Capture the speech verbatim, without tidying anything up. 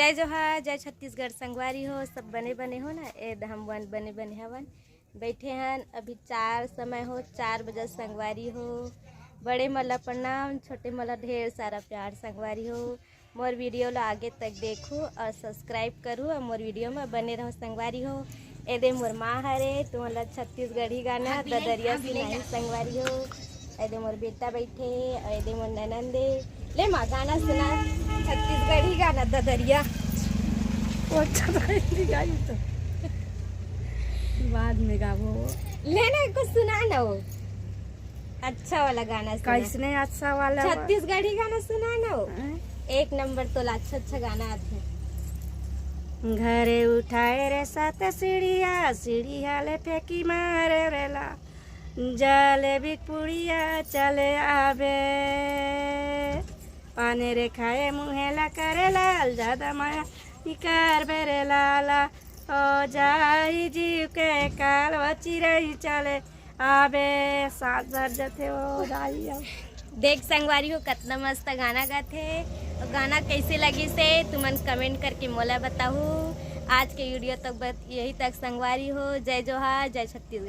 जय जोहार, जय छत्तीसगढ़ संगवारी हो। सब बने बने हो ना? ए द हम बन बने बने हवन। बैठे हन अभी चार समय हो, चार बजे संगवारी हो। बड़े मन ला प्रणाम, छोटे मन ला ढेर सारा प्यार संगवारी हो। मोर वीडियो ला आगे तक देखो और सब्सक्राइब करो और मोर वीडियो में बने रहो संगवारी हो। एदे मोर माँ हरे, तुमन ला छत्तीसगढ़ी गाना ददरिया सुनाही संगवारी हो। एदे मोर बेटा बैठे और एदे मोर ननंदे। ले माँ, गाना सुना, छत्तीसगढ़ी गाना ददरिया। वो अच्छा था, हिंदी गाई तो बाद में गाबो। ले ना, कुछ सुना ना वो अच्छा वाला गाना सुना। कैसने अच्छा वाला बा? छत्तीसगढ़ी गाना सुना ना वो। हाँ? एक नंबर तो ला, अच्छा अच्छा गाना आथे। घरे उठाए रे सात सीढ़िया, सीढ़िया ले फेंकी मारे रे ला, जलेबी पुड़िया चले आबे, पाने रे खाए मुहे ला करे लाल, ज्यादा माया निकार बेरे लाला, ओ जाई जीव के काल, वो चिरई चले आबे, सात बार जथे वो जाई अब। देख संगवारी हो, कतना मस्त गाना गाथे। और गाना कैसे लगिस हे, तुमन कमेंट करके मोला बताहू। आज के वीडियो तक बस यही तक संगवारी हो। जय जोहार, जय छत्तीसगढ़।